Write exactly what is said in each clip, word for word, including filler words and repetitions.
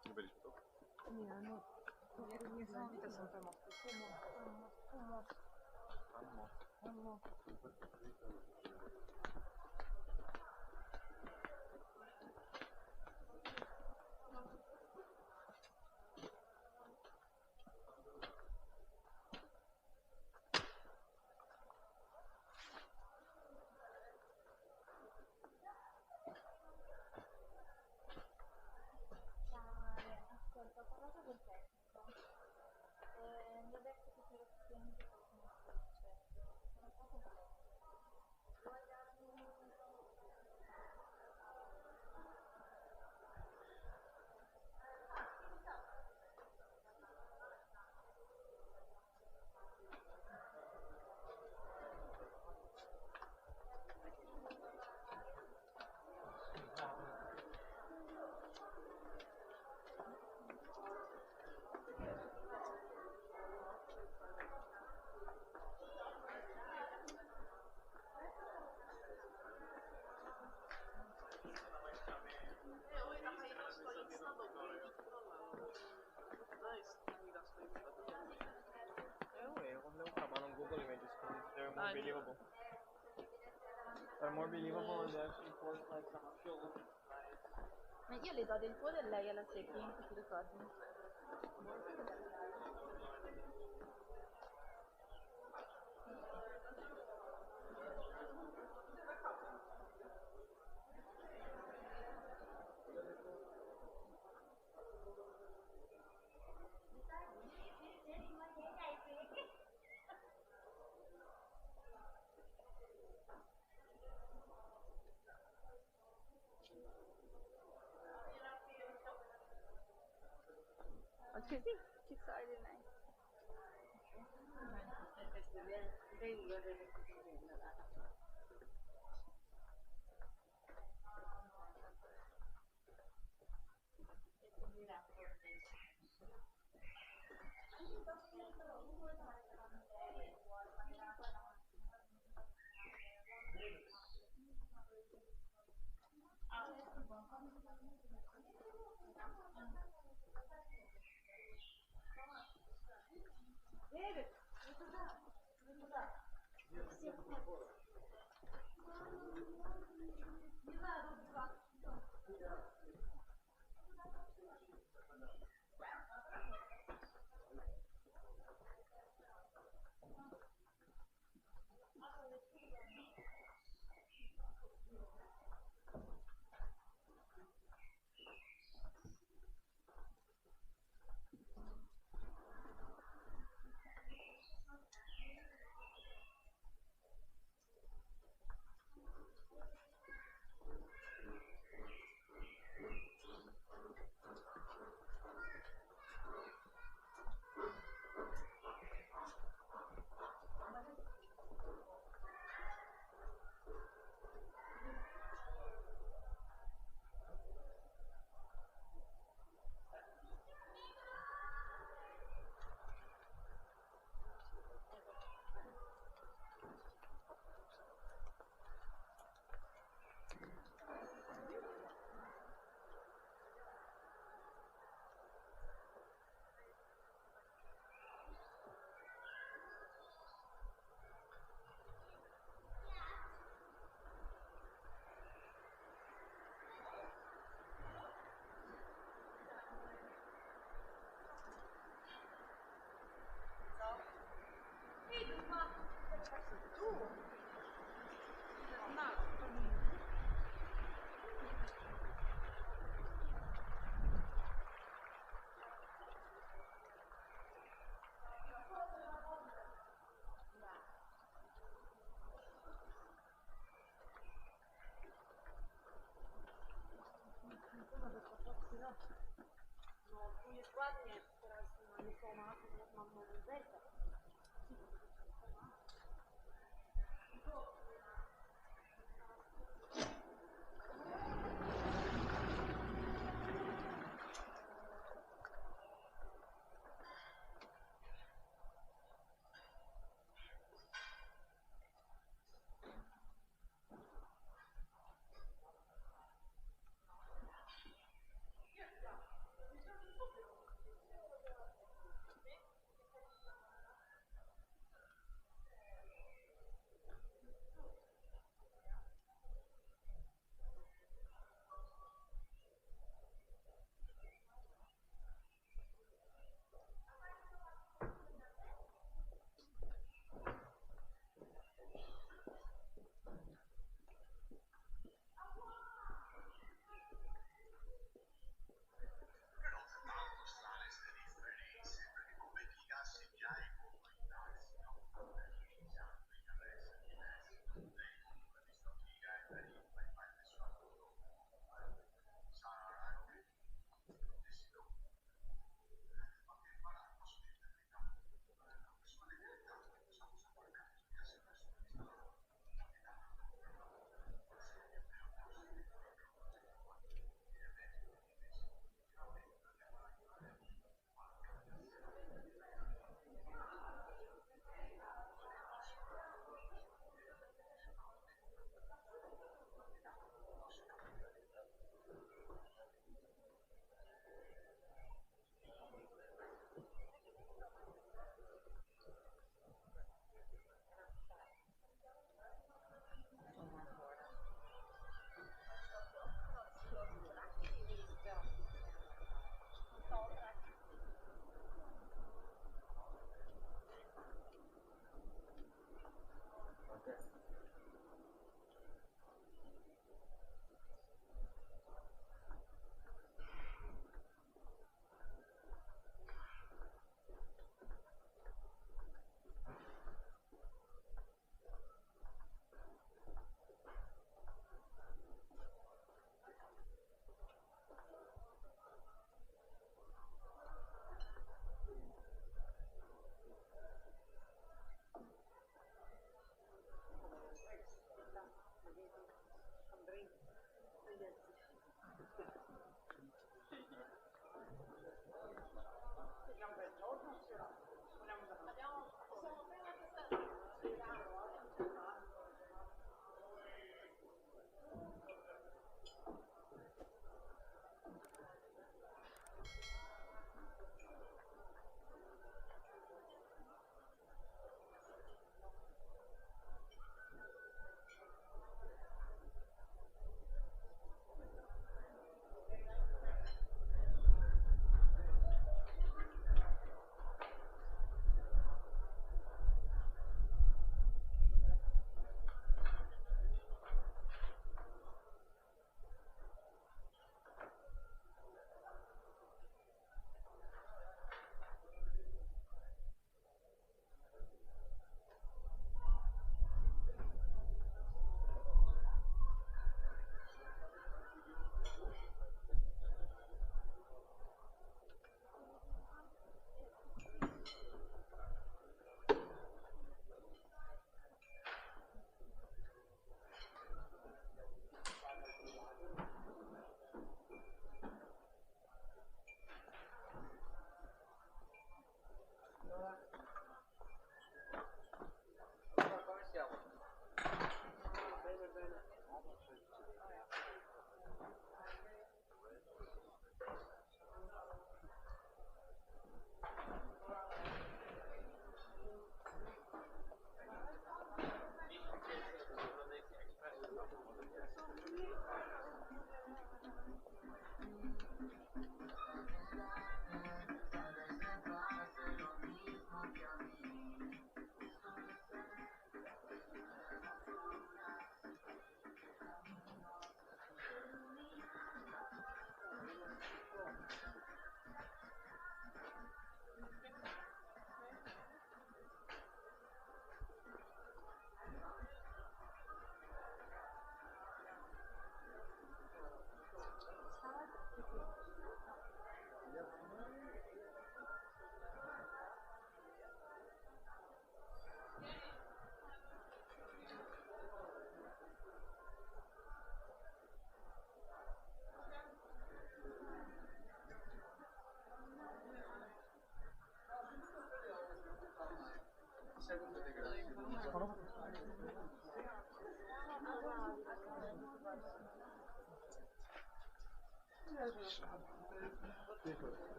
Che bel rispetto. Mia, no. Ieri mi sono dita sempre morto. Fumo, fumo, fumo. Amo. Amo. Eh, uè, quando eu trabalho no Google Images, quindi they're more believable. They're more believable and they actually post, like, some actual. Ma io le do del tuo o del lei alla Sepi, non ti ricordi? Sì, ci sono i rimedi.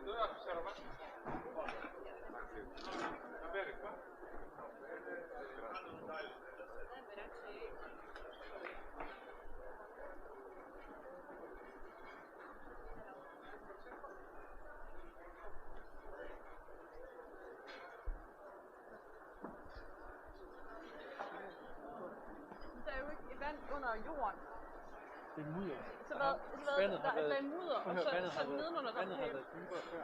Dove la serva? Va bene, qua. Der er jo ikke vand under jorden. Det er mudder. Så hvad, så hvad, vandet der, har der er mudder, og så, vandet så har været, nedenunder, der er vandet har pænt. Været dybere før.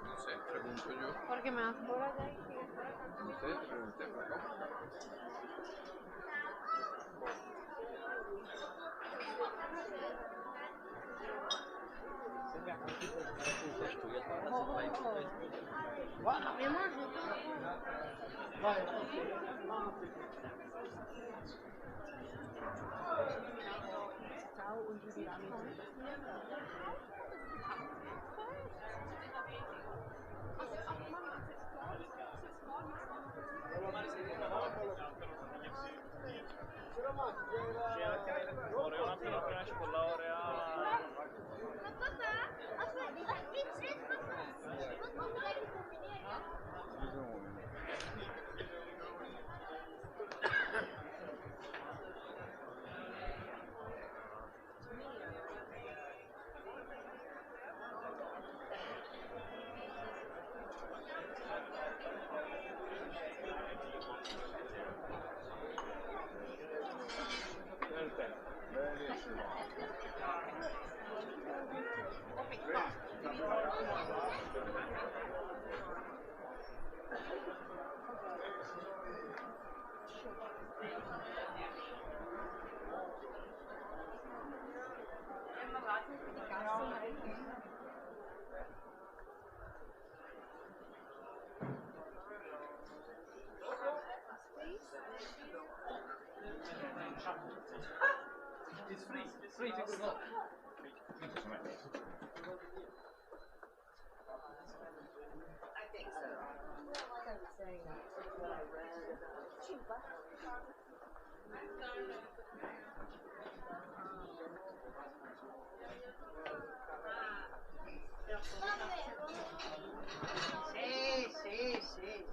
No sé, pregunto yo. Porque me da fora de ahí. No sé, pregunté por acá. I think so. Like I'm saying, it's what I read. Sì, sì, sì.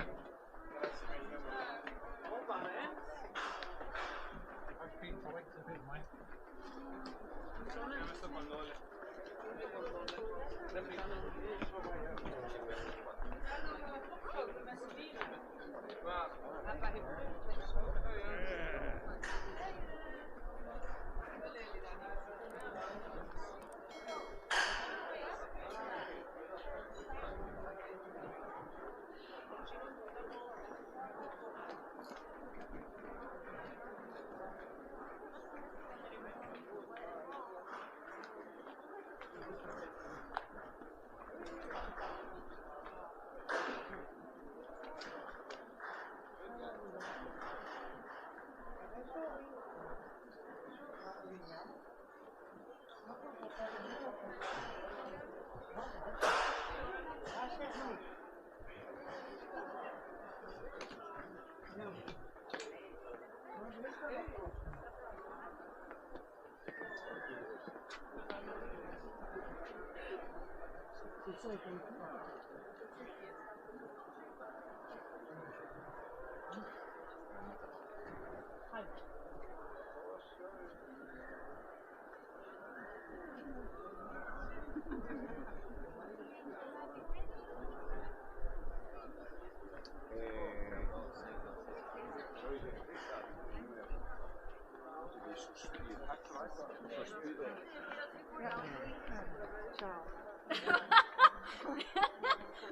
Ciao.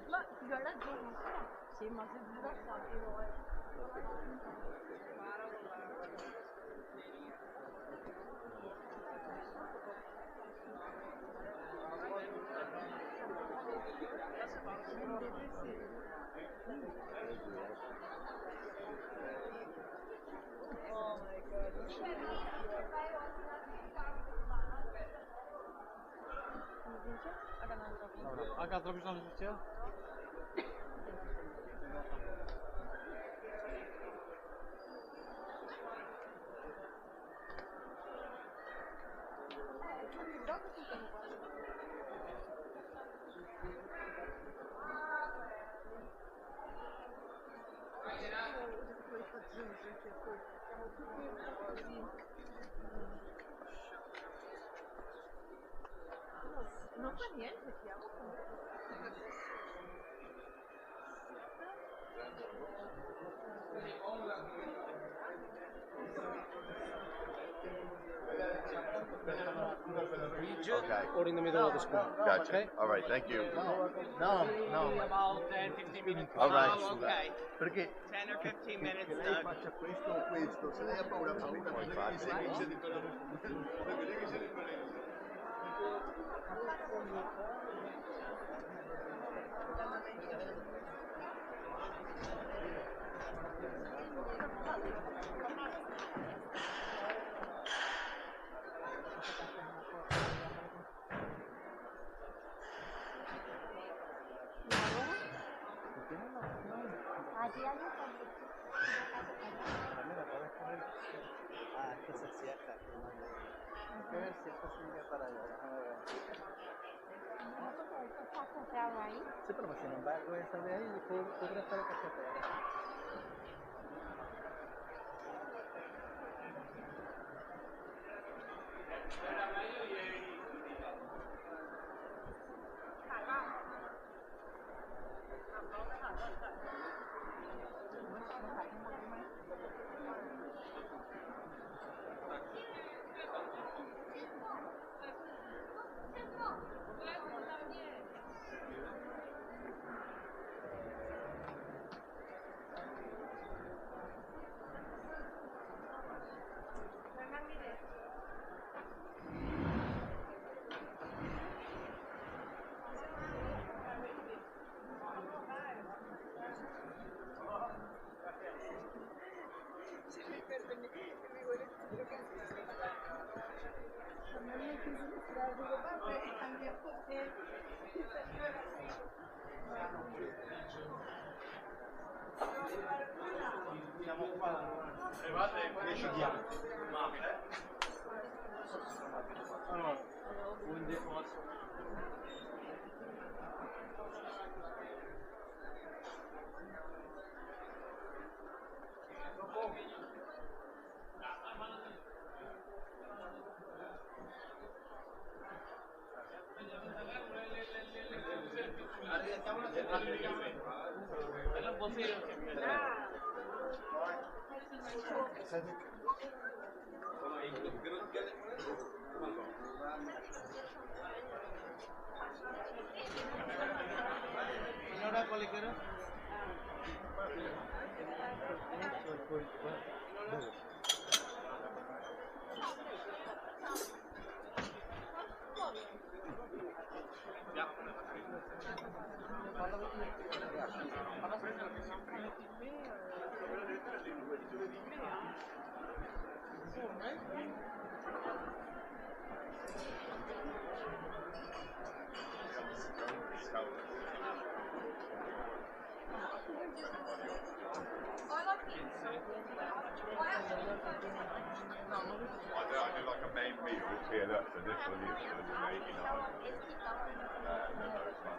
Ma, guarda, sì, ma se dura tanto, eh. Aga, zrobisz nam zdjęcie? Non fa niente, siamo comunque. Bridge, okay, or in the middle of the screen. Gotcha. Okay? All right, thank you. No, no. About ten, fifteen minutes. All right. Oh, okay. Perché? Ten or fifteen minutes, Doug. Che lei faccia questo o questo, se lei ha paura, paura, perché lei se dice di quello, perché lei se dice di quello. Ah, esto se cierra. Déjame ver si esto sirve para allá, déjame ver. ¿Nosotros esto está cerrado ahí? Sí, pero si no embargo esa de ahí, cu-, cubre hasta la cafetera. I do, I do like a main meal here, that's the different, you know, the main, you know, uh, the most fun.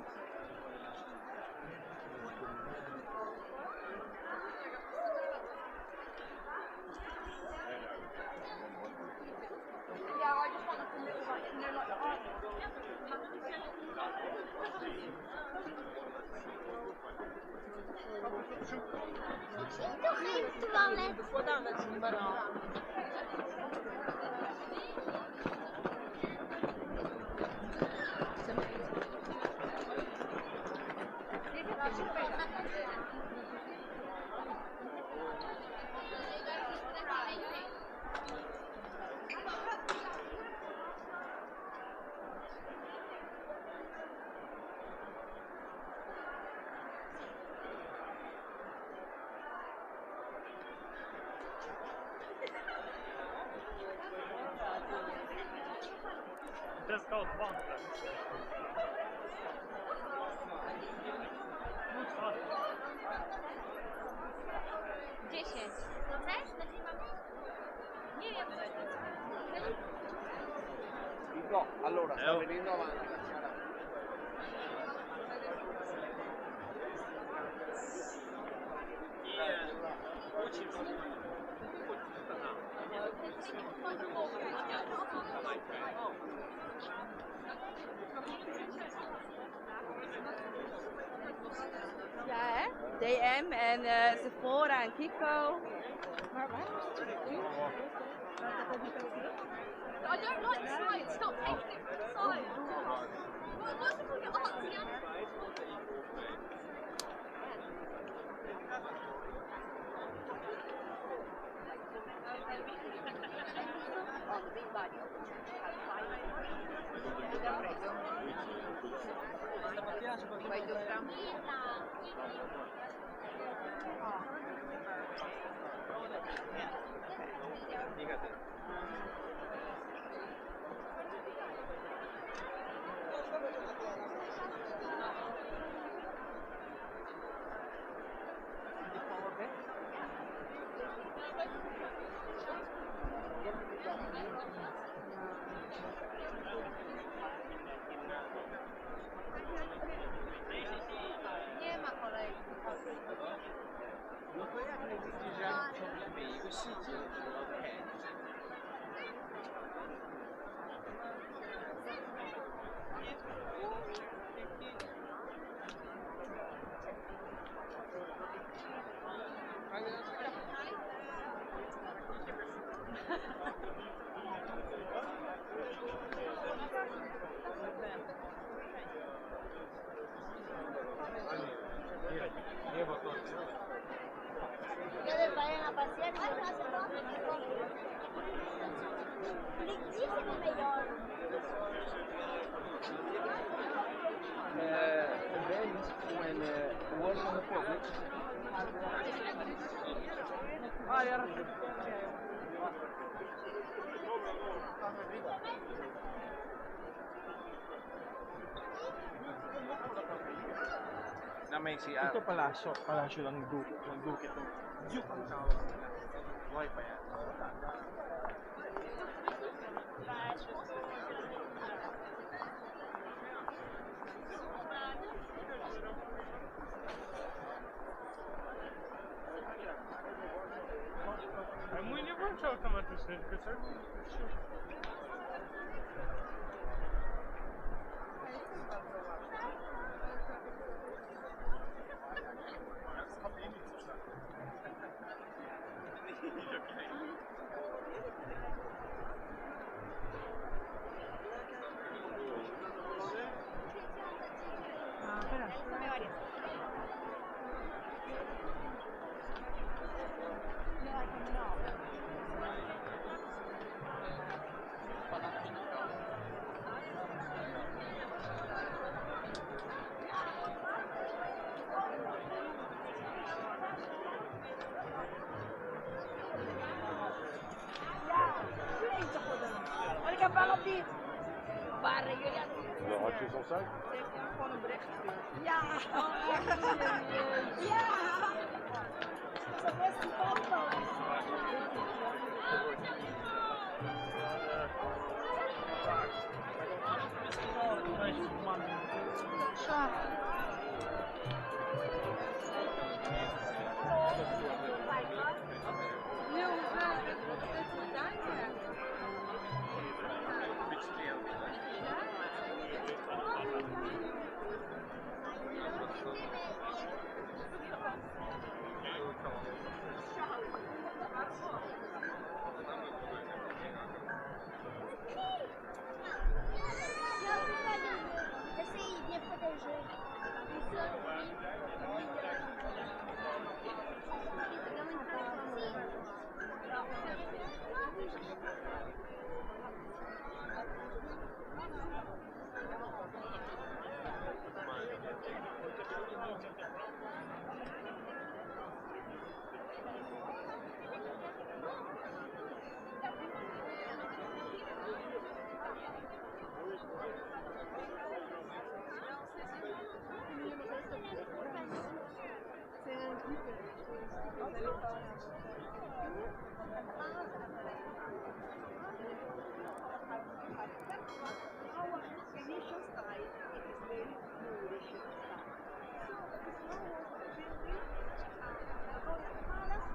Dziesięć. Chcesz? Znaczy mam... Nie wiem, co jest. No, allora, sta venendo avanti la signora. Yeah, eh? J M and, uh, Sephora and Kiko. I don't like the side. Stop taking it from the side. What, what's the point of art? Dame Tuto palasio, palasio del duche, del duche, tuto. Dio, quanta roba. Vai, vai. È molto buono, ciao, stamattina, che c'è?